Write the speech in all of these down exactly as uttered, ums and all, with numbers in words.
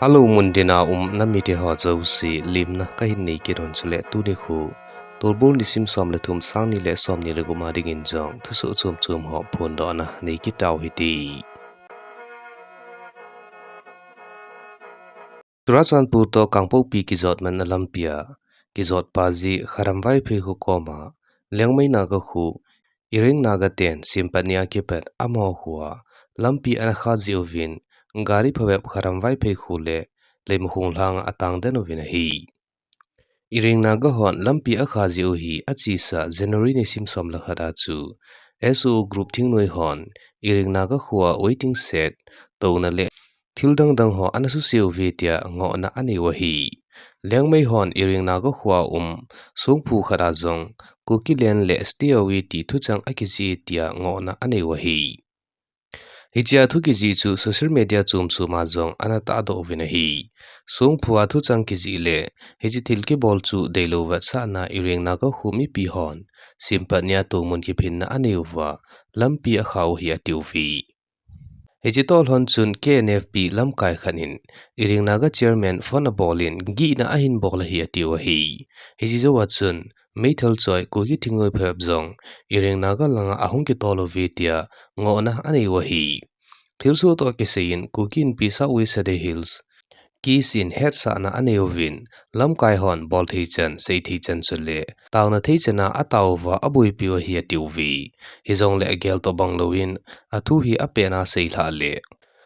Hello, mun tina um namite ho jouse, limna kahin nei kit un chule tuni khu Tolbol nisim som le thum, sang ni le som ni le gup a dingin jong thusoh chom chom ho phondohna nei kit tau hite. Churachandpur toh Kangpokpi kijot man a lampia kijot pa jeh Kharam Vaiphei kho koma Liangmai Naga kho Iring Naga ten Simpat nia kipat amaho khoa lampi ana kha jeh uvin gari phabep Kharam Vaiphei kho le Leimakhong lhanga atang den uvin ahi. Iring Naga hon lampi akha jeh u hi achesa January nisim som le khat a chu S O O group thingnoi hon Iring Naga khoa waiting shed, touna le thil dang dang ho ana suse uve tia ngohna anei u ahi. Liangmai hon Iring Naga khoa um songphu khat a jong Kuki land le stay away ti thuchang akijih e tia ngohna anei u ahi. Hichea thu kijih chu social media chom chom a jong ana tahdoh uvin ahi. Songphu a thuchang kijih le hiche thil kibol chu deilou vetsahna Iring Naga kho mipi hon Simpat nia tomun kiphinna anei uva lampi akha u ahi atiuve. Hiche toh lhon chun K N F P lamkai khat in Iring Naga chairman phone abol in gihna ahin bol ahi atiu ahi. Hiche jou a chun meithal choi Kuki thingnoi phabep jong Iring Naga langa ahung kitol uve tia ngohna anei u ahi. Thilsoh toh kisai in Kuki Inpi South West Sadar Hills case in hetsahna anei uvin, lamkai hon bol thei chan, sei thei chan chule taona thei chan a atao uva aboipi u ahi atiuve. Hijongle agel toh bang louvin athu hi apen a sei lhah le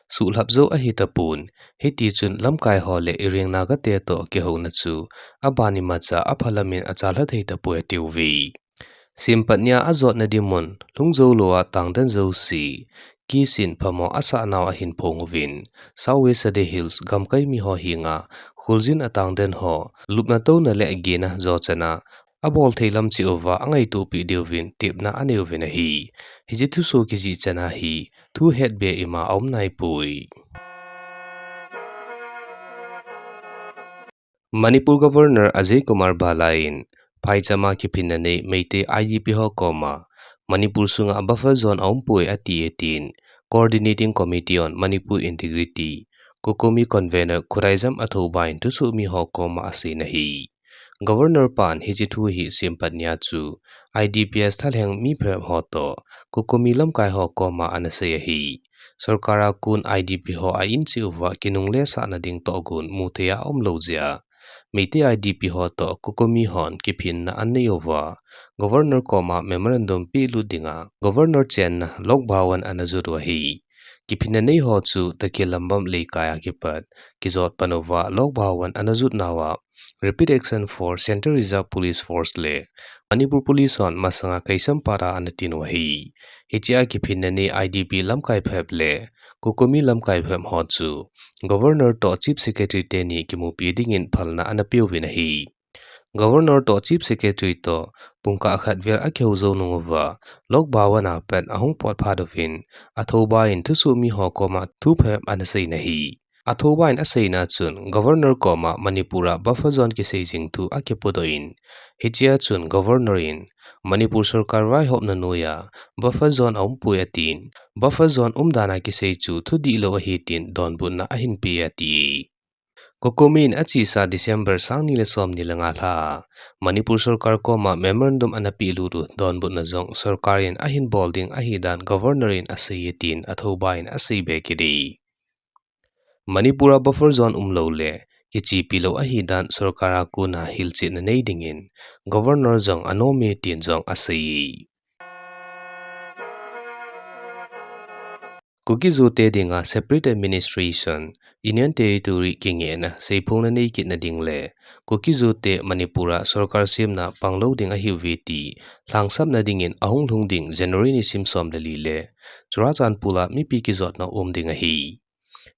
suhlhap jou ahi tapon, hiti chun lamkai ho le Iring Naga te toh kihouna chu aban imacha aphalam in achalha thei tapoi atiuve. Simpat nia ajotna ding mun lhung jou lou a tang den jouse case in phamo asah nau ahin phong uvin, South West Sadar Hills gamkai mi ho henga kholjin atang den ho lupna touna le agena jo chan a abol thei lam cheh uva angaito peh diuvin tepna anei uvin ahi. Hiche thusoh kijih chan a hi thu het be ima aum naipoi. Manipur Governor Ajay Kumar Bhalla in phaicham a kiphinna nei Meitei I D P ho koma Manipur sunga buffer zone aumpoi ati e tin Coordinating Committee on Manipur Integrity, COCOMI convener Khuraijam Athouba in thusoh mi ho koma aseina ahi. Governor pan hiche thu hi Simpat nia chu I D P S thalheng mi phabep ho toh COCOMI lamkai ho koma ana sei ahi. Sorkar a kon I D P ho a in cheh uva kinungle sahna ding tohgon mu thei a aum lou jeh a Meitei I D P ho toh COCOMI hon kiphinna anei uva Governor koma memorandum pehlut dinga Governor chenna Lok Bhavan ana jot u ahi. Kiphinna nei ho chu Takhil Lambam Leikai a kipat kijot pan uva Lok Bhavan ana jot nauva Rapid Action Force, Central Reserve Police Force le Manipur Police hon masanga Keisampara ana tin u ahi. Hichea kiphinna nei I D P lamkai phabep le COCOMI lamkai phabep ho chu Governor toh Chief Secretary teni kimupi dingin phalna ana peuvin ahi. Governor toh Chief Secretary toh pungkah khat vel akihou jou nung uva Lok Bhavan a pat ahung pot phat uvin Athouba in thusoh mi ho koma thu phabep ana seina ahi. Athouba in aseina chun Governor koma Manipur a buffer zone kisei jing thu akipudoh in, hichea chun Governor in Manipur sorkar vaihopna noiya buffer zone aumpoi atin, buffer zone umdan a kisei chu thudihlou ahi tin donbutna ahin pe e ati. COCOMI in achesa December sang ni le som ni le nga lha a Manipur sorkar koma memorandum ana pehlut u donbutna jong sorkar in ahin bol ding ahidan Governor in asei e tin Athouba in asei be kit e. Manipur a buffer zone umlou le kichepi lou ahidan sorkar a kona hilchetna nei dingin Governor jong anom e tin jong asei e. Kuki-Zo te dinga separate administration, Union Territory kingehna seiphongna nei kitna ding le Kuki-Zo te Manipur a sorkar semna panglou ding ahiuve ti lhangsapna dingin ahung lhung ding January nisim som le li le Churachandpur a mipi kijotna um ding ahi.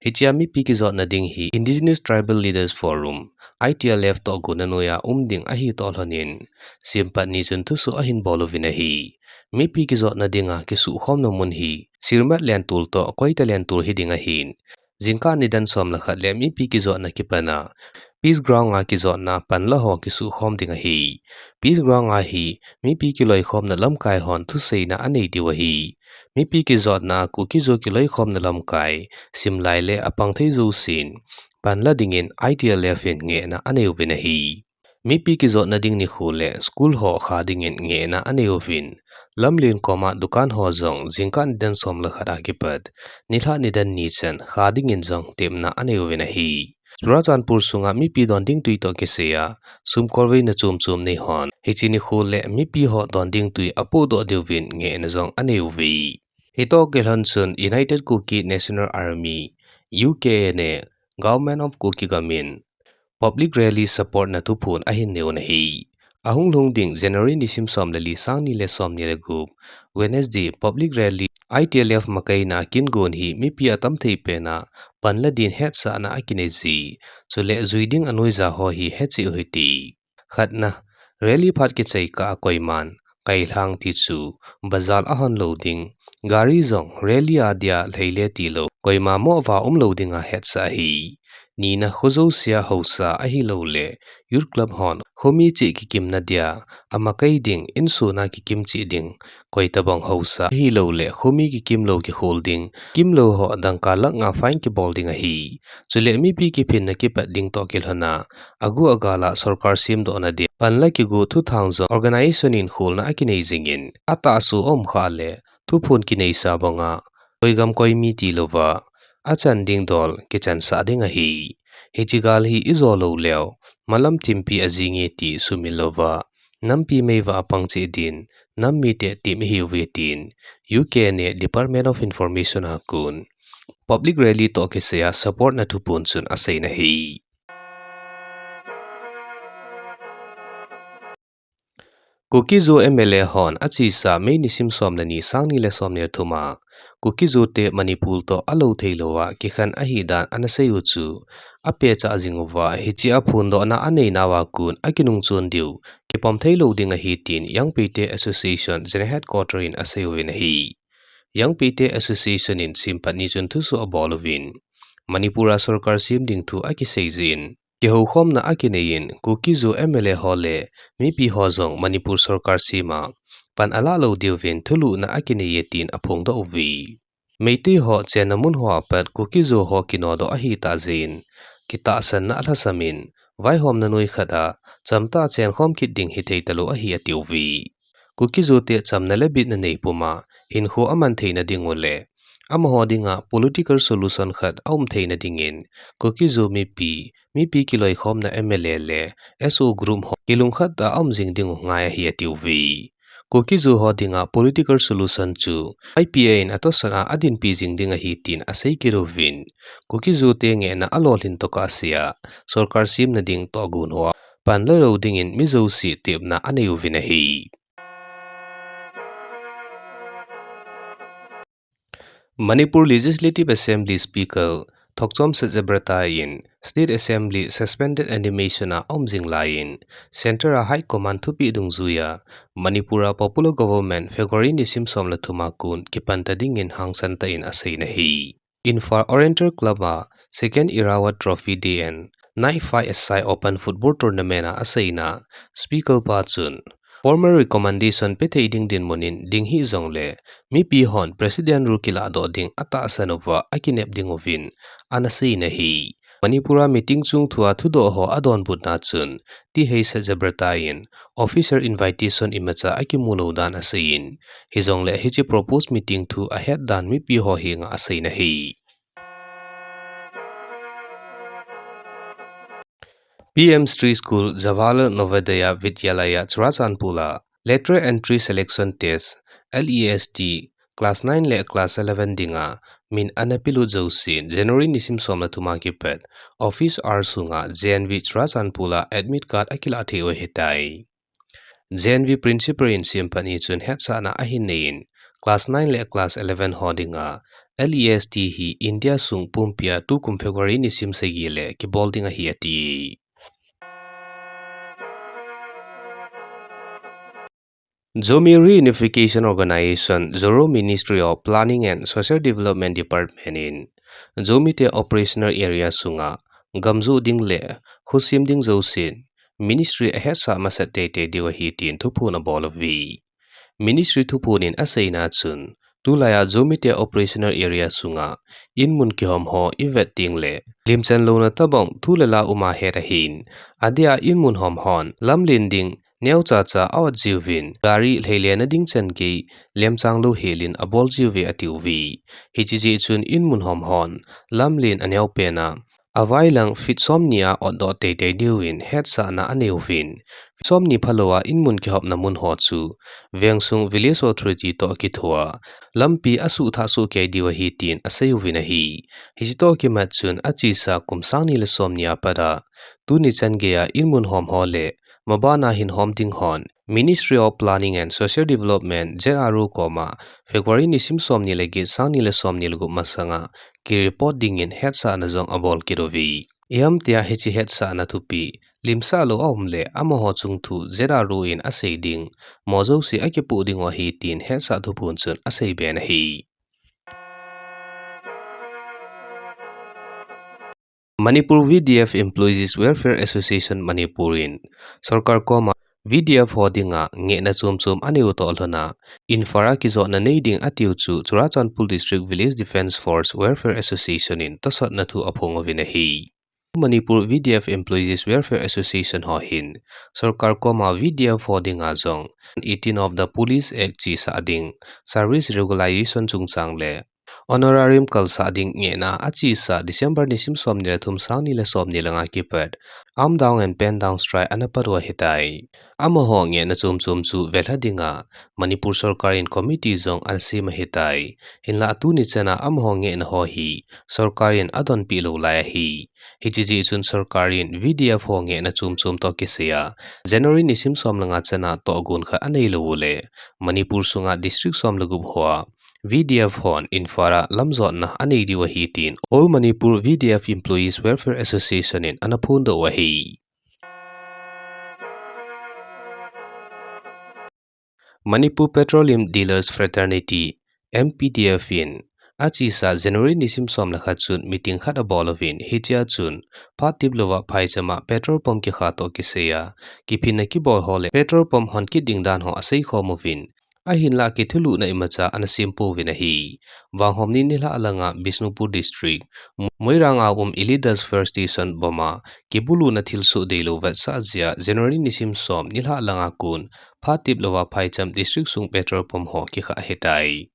Hichea mipi kijotna ding hi Indigenous Tribal Leaders Forum, I T L F tohgonna noiya um ding ahi toh lhonin, Simpat ni chun thusoh ahin bol uvin ahi. Mipi kijotna dinga kisuhkhomna mun hi Sirmat Lentol toh Koita Lentol hiding ahin, jingkah nidan som le khat le mipi kijotna kipana Peace Ground a kijotna panla ho kisuhkhom ding ahi. Peace Ground a hi mipi kiloikhomna lamkai hon thuseina anei diu ahi. Mipi kijotna a Kuki-Zo kiloikhomna lamkai simlai le apang thei jousen panla dingin I T L F in ngehna anei uvin ahi. Mipi kijotna ding nikho le school ho kha dingin ngehna anei uvin, lamlen koma dukan ho jong jingkah nidan som le khat a kipat nilhah nidan ni chan kha dingin jong tepna anei uvin ahi. Churachandpur sunga mipi don ding tui toh kisaiya sum kolveina chom chom nei hon hiche nikho le mipi ho don ding tui apohdoh diuvin ngehna jong anei uve. Hitoh kilhon chun United Kuki National Army, U K N A, Government of Kuki gam in public rally support na thuphon ahin nei un ahi. Ahung lhung ding January nisim som le li, sang ni le som ni le gup, Wednesday, public rally I T L F makaina kin gon hi mipi atam thei pen a panla din hetsahna akinei ji, chule jui ding anoija ho hi hecheh u hite. Khatna, rally phat kichai kah a koiman kailhang ti chu bazar ahon lou ding, gari jong rally a dia lheile tilou koima mo va um lou dinga hetsah ahi. Nina, kho jousea haosa ahilouleh youth club hon khomi cheh kikimna dia amakai ding, insung a kikim cheh ding, koitabang haosa ahilouleh khomi kikim lou kikhol ding, kimlou ho dangka lakh nga fine kibol ding ahi. Chule mipi kiphinna kipat ding toh kilhon a, agu agal a sorkar semdohna dia panla kigo thuthang jong organisation in kholna akinei jingin, atahsa um khah le thuphon kineisa banga koi gam koi mi tilouva achan ding dol kichansah ding ahi. Hiche gal hi ijo lou leu, malam thimpi ajinge ti sumil louva nampi meiva apang cheh din nam mite tem ihiuve tin U K N A Department of Information a kon public rally toh kisaiya support na thuphon chun aseina ahi. Kuki-Zo M L A hon achesa May nisim som le ni, sang ni le som ni le thum a Kuki-Zo te Manipur toh alou theilouva kikhen ahidan anasei u chu apehcha jing uva, hiche a phondohna aneinauva kon akinungchon diu kipom theilou ding ahi tin Young Paite Association General Headquarter in asei uvin ahi. Young Paite Association in simpatni chun thusoh abol uvin, Manipur a sorkar sem ding thu akisei jeh in kihoukhomna akinei in, Kuki-Zo M L A ho le mipi ho jong Manipur sorkar sem a pan alah lou diuvin thulhuhna akinei e tin aphongdoh uve. Meitei ho chenna mun hoa pat Kuki-Zo ho kinodoh ahitah jeh in kitahsanna alhasam in, vaihomna noi khat a chamtah a chenkhom kit ding hithei talou ahi atiuve. Kuki-Zo te chamna le bitna nei puma hinkho aman theina dingu le amaho dinga political solution khat aum theina dingin Kuki-Zo mipi, mipi kiloikhomna M L A le S O group ho kilungkhat a aum jing dingu ngai ahi atiuve. Kuki-Zo ho dinga political solution chu I P A in atohsan a adinpi jing ding ahi tin asei kit uvin, Kuki-Zo te ngehna alolhin tokah sea sorkar semna ding tohgon hoa panla lou dingin mi jouse tepna anei uvin ahi. Manipur Legislative Assembly Speaker Thokchom Satyabrata in State Assembly suspended animation a aum jing laiyin, Centre a High Command thupeh dungjuiya Manipur a Popular Government February nisim som le thum a kon kipan ta dingin hangsan tah in aseina ahi. Imphal Oriental Club a Second Irawat Trophy Day and Night Five-a-side Open Football Tournament a aseina, Speaker pa chun formal recommendation pethei ding dinmun in ding hih jongle mipi hon President rule kilahdoh ding atahsan uva akinep dinguvin anaseina ahi. Manipur a meeting chungthua thudoh ho adonbutna chun T H Satyabrata in official invitation imacha akimu lou dan aseiyin, hijongle hiche propose meeting thu ahet dan mipi ho henga aseina ahi. P M Shri School Jawaharlal Navodaya Vidyalaya Churachandpur a Lateral Entry Selection Test, L E S T, Class nine le Class eleven dinga min ana pelut jousen January nisim som le thum a kipat office hour sunga J N V Churachandpur a admit card akilah thei u ahitai. J N V Principal in simpatni chun hetsahna ahin neiyin, Class nine le Class eleven ho dinga L E S T hi India sung pumpia tukum February nisim sagi le kibol ding ahi ati. Zomi Reunification Organization, Zoro Ministry of Planning and Social Development Department in Zomi te operational area sunga gamjoh ding le khosem ding jousen Ministry ahetsah masat teitei diu ahi tin thuphon abol uve. Ministry thuphon in aseina chun, Tulai a Zomite operational area sunga inmun kihom ho i vet ding le limchan louna tabang thu le la um a het ahin, adia inmun hom hon lamlen ding neocha cha a ot jiuvin, gari lheilena ding chan gei lemchang lou helin abol jiuve atiuve. Hiche jeh chun inmun hom hon lamlen aneo pen a, avai lang feet somni a otdoh teitei diuvin hetsahna anei uvin. Feet somni phalou a inmun kihopna mun ho chu vengsung Village Authority toh kithoa lampi asuhthah soh kei diu ahi tin asei uvin ahi. Hiche toh kimat chun achesa kum sang ni le somni a pat a tuni chan gei a inmun hom ho le maban a hin hom ding hon Ministry of Planning and Social Development, Z R O, koma February nisim somni le get, sang ni le somni le gup masanga ki report dingin hetsahna jong abol kit uve. Ihamtia hiche hetsahna thupi limsah lou aum le amaho chungthu Z R O in asei ding, mo jouse akipoh diu ahi tin hetsah thuphon chun asei be ahi. Manipur V D F Employees Welfare Association Manipur in sorkar koma V D F ho dinga ngehna chom chom aneiu toh lhona Imphal a kijotna nei ding atiu chu Churachandpur District Village Defence Force Welfare Association in tosotna thu aphong uvin ahi. Manipur V D F Employees Welfare Association ho hin sorkar koma V D F ho dinga jong eighteen of the Police Act chesa ding, Service Regulation chungchang le honorarium kalsah ding ngehna achesa December nisim somni le thum, sang ni le somni le nga kipat Arm Down and Pen Down Strike ana pat u ahitai. Amaho ngehna chom chom chu velha dinga Manipur sorkar in committee jong ana sem ahitai. Hinlah tuni chana amaho ngehna ho hi sorkar in adonpi lou lai ahi. Hiche jeh chun sorkar in V D F ho ngehna chom chom toh kisaiya January nisim som le nga chana tohgon khat anei lou u le Manipur sunga district som le gup hoa V D F hon Imphal a lamjotna anei diu ahi tin All Manipur V D F Employees Welfare Association in ana phondoh u ahi. Manipur Petroleum Dealers Fraternity, M P D F in achesa January nisim som le khat chun meeting khat abol uvin, hichea chun phat tep louva phaichama petrol pump kikha toh kisaiya kiphinna kibol ho le petrol pump hon kit ding dan ho asei khom uvin, ahinlah kithulhuhna imacha ana sem pouvin ahi. Vanghom ni nilhah langa Bishnupur District, Moirang a um Elidas Fuel Station bomb a kibuluna thilsoh deilou vetsah jeh a January nisim som nilhah langa kon phat tep louva phaicham district sung petrol pump ho kikha ahitai.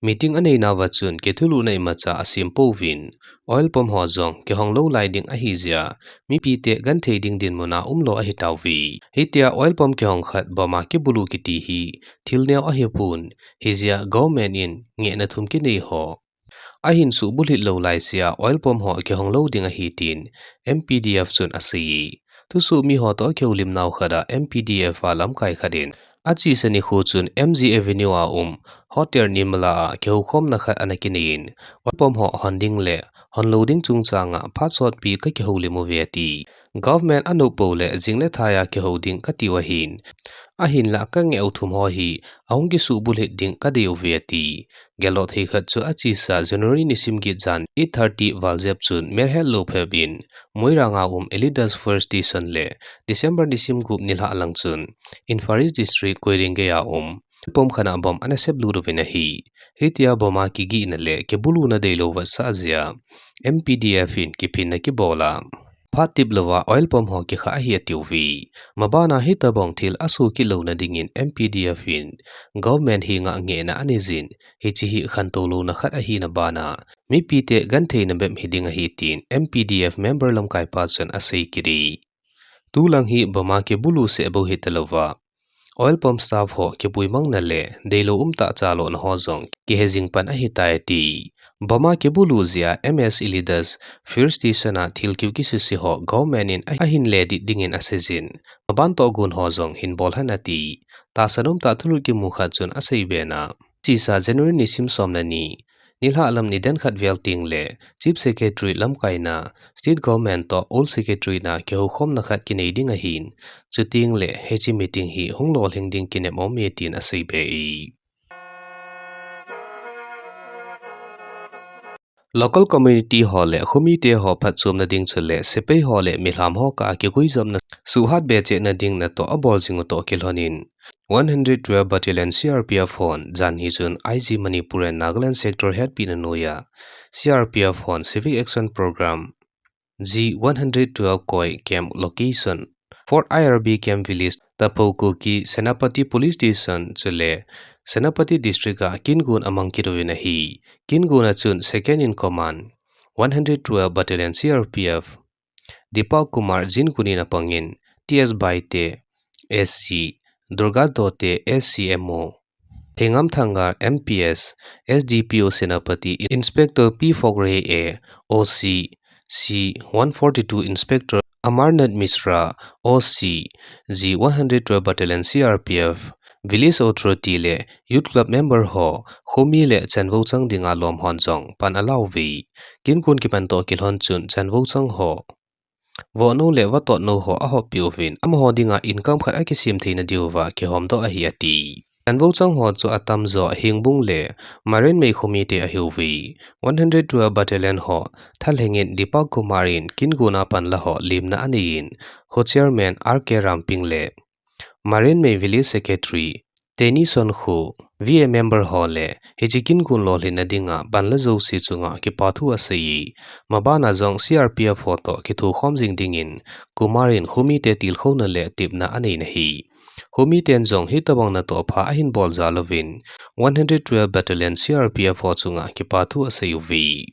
Meeting aneinauva chun kithulhuhna imacha asem pouvin, oil pump ho jong kihong lou lai ding ahi jeh a mipite genthei ding dinmun a umlou ahitauve. Hitia oil pump kihong khat bomb a kibulu kiti hi thil neo ahipon, hijeh a government in ngehna thum kinei ho ahin suhbulhit lou lai jeh a oil pump ho kihong lou ding ahi tin M P D F chun asei e. Thusoh mi ho toh kihoulim nau khat a M P D F a lamkai khat in achesa nikho chun M G Avenue a um Hotel Nirmala a kihoukhomna khat ana kinei in, oil pump ho hon ding le hon lou ding chungchang a phat sotpi kakihoulim uve ati. Government anop pou le jing le thai a kihou ding katiu ahin, ahinlah kangeh u thum ho hi ahung kisuhbulhit ding kadei uve ati. Geldoh thei khat chu achesa January nisim get jan eight thirty val jep chun melhet lou phep in Moirang a um Elidas Fuel Station le December nisim gup nilhah lang chun Imphal East District Koirengei a um pump khat a bomb ana seplut uvin ahi. Hitia bomb a kigihna le kibuluna deilou vetsah jeh a M P D F in kiphinna kibol a phat tep louva oil pump ho kikha ahi atiuve. Maban a hitobang thil asoh kit louna dingin M P D F in government henga ngehna anei jin, hiche hi khantou louna khat ahina ban a mipite gentheina bep hiding ahi tin M P D F member lamkaipa chun asei kit e. Tulang hi bomb a kibulu seh bou hita louva, oil pump staff ho kipuimangna le deilou umtah chalona ho jong kihe jing pan ahitai ati. Bomb a kibulu jeh a M S Elidas Fuel Station a thil kiu kisuse ho government in ahin ledih dingin asei jin, maban tohgon ho jong hin bol hen ati. Tahsan umtah thulhut kimu khat chun asei be na, achesa January nisim som le ni, nilhah lam nidan khat vel teng le Chief Secretary lamkaina State Government toh All Secretary na kihoukhomna khat kinei ding ahin, chuteng le hiche meeting hi hung lolhing ding kinem aume tin asei be e. Local community ho le khomite ho phatchomna ding chule sepai ho le milham ho kah a kiguijopna suhhat be chehna ding natoh abol jing u toh kilhonin, one hundred twelve Battalion C R P F hon janhi chun I G Manipur and Nagaland Sector hetpina noiya C R P F hon Civic Action Program G one hundred twelve Koi Camp Location, Fourth I R B Camp Village, Tapou Kuki, Senapati Police Station chule Senapati District a kingon amang kit uvin ahi. Kingon a chun Second in Command, one hundred twelve Battalion C R P F, Deepak Kumar Jinkunin apangin, T S Baite, S C, Durgas Dote, S C M O, Hengam Thangar, M P S, S D P O Senapati, Inspector P Fogre A, O C, C one forty-two Inspector Amarnath Mishra, O C, G one hundred twelve Battalion C R P F, Village Authority le Youth Club member ho, khomi le chanvou chang dinga lom hon jong pan ala uve. Kingon kipan toh kilhon chun chanvou chang ho, vohnou le vatotnou ho ahoppi uvin, amaho dinga income khat akisem theina diuva kihomdoh ahi ati. Chanvou chang ho chu atamjo Hengbung le Marenmei khomite ahiuve. One hundred twelve Battalion ho thalhengin Deepak Kumar in kingon a panla ho lemna aneiyin, kho chairman R K Ramping le Marenmei Village Secretary Teni Sonkhu, V A member ho le hiche kingon lolhinna dinga panla jouse chunga kipathu aseiye. Mabana jong C R P F ho toh kithokhom jing dingin Kumar in khomite tilkhouna le tepna aneina ahi. Khomiten jong hitobang natoh pha ahin bol jal uvin, one hundred twelve Battalion C R P F ho chunga kipathu asei uve.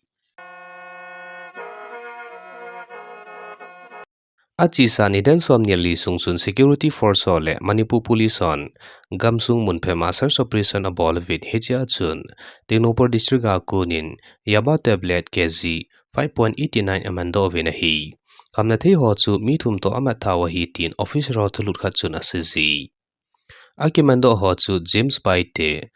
Achesa nidan somni le li sung chun Security Force ho le Manipur Police hon gamsung mun phabep a search operation abol uvin, hichea chun Tengnoupal District a konin Yaba tablet K G five point eighty nine amandoh uvin ahi. Khamnathei ho chu mi thum toh amat tha u ahi tin officer ho thulhut khat chun aseije. Akimandoh ho chu James Baite,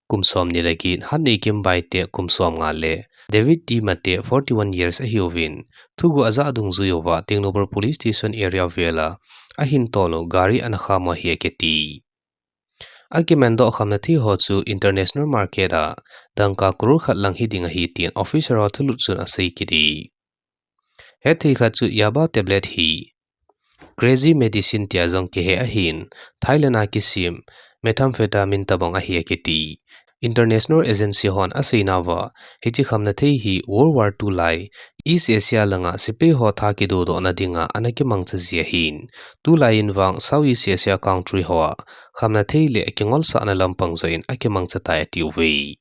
kum somni le get, Hatneikim Baite, kum somnga le David T Mate, forty-one years ahiuvin, thuguh ajah dungjui uva Tengnoupal Police Station area vel a ahin tol u gari ana kham u ahi akiti. Akimandoh khamnathei ho chu international market a dangka crore khat lang hiding ahi tin officer ho thulhut chun asei kit e. Hetthei khat chu Yaba tablet hi crazy medicine tia jong kihe ahin, Thailand a kisem methamphetamine tobang ahi akiti. International agency hon aseinauva, hiche khamnathei hi World War two lai East Asia langa sepai ho tha kidodohna dinga ana kimangcha ji ahin, tulai in vang South East Asia country hoa khamnathei le kingolsahna lampang joh in akimangcha tai atiuve.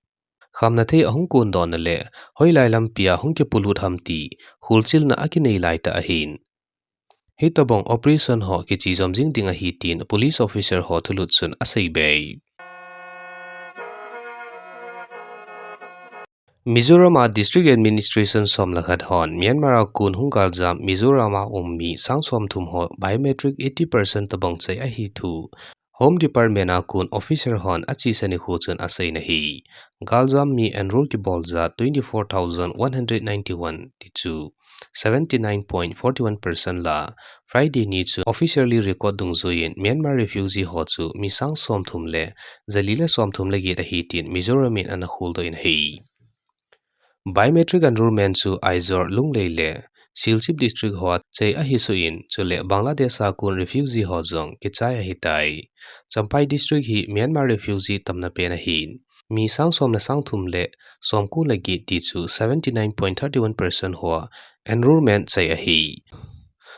Khamnathei ahung kondohna le hoilai lampia hung kipolut ham ti kholchilna akinei laitah ahin, hitobang operation ho kichejom jing ding ahi tin police officer ho thulhut chun aseibe. Mizoram a District Administration som le khat hon Myanmar a kon hung galjam Mizoram a um mi sang somthum ho biometric eighty percent tobang chai ahi thu Home Department a kon officer hon achesa nikho chun aseina ahi. Galjam mi enroll kibol jat twenty-four thousand one hundred ninety-one ti chu seventy-nine point forty-one percent la, Friday ni chu officially record dungjuiyin Myanmar refugee ho chu mi sang somthum le jali le somthum le get ahi tin Mizoram in ana kholdoh in ahi. Biometric enrollment chu Aizawl, Lunglei le Serchhip District hoa chai ahi soh in, chule Bangladesh a kon refugee ho jong kichai ahitai. Champhai District hi Myanmar refugee tamna pen ahin, mi sang som le sang thum le somko le get ti chu seventy-nine point thirty-one percent hoa enrollment chai ahi.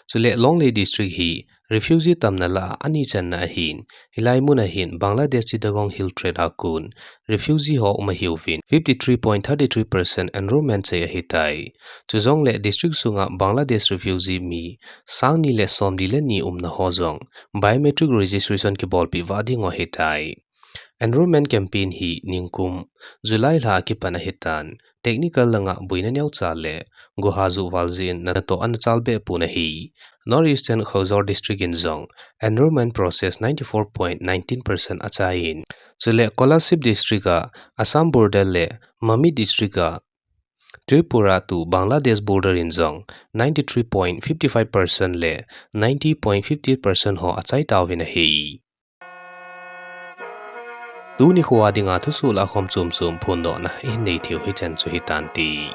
Chule Longlei District hi refugee tamna lah a ani channa ahin, hilai mun ahin Bangladesh Chittagong Hill Tracts a kon refugee ho um ahiuvin, fifty-three point thirty-three percent enrollment chai ahitai. Chujongle district sunga Bangladesh refugee mi sang ni le somli le ni umna ho jong biometric registration kibolpeh vah diu ahitai. Enrollment campaign hi nikum July lha a kipan ahitan, technical langa boina neocha le gohaju val jeh in natoh ana chalbe pon ahi. North Eastern Khawzawl District in jong enrollment process ninety-four point nineteen percent achaiyin, chule Kolasib District a Assam border le Mamit District a Tripura to Bangladesh border in jong ninety-three point fifty-five percent le ninety point fifty percent ho achai tauvin ahi. Tuni khoa dinga thusoh lahkhom chomchom phondohna ihin nei theiu hichan chu hitante.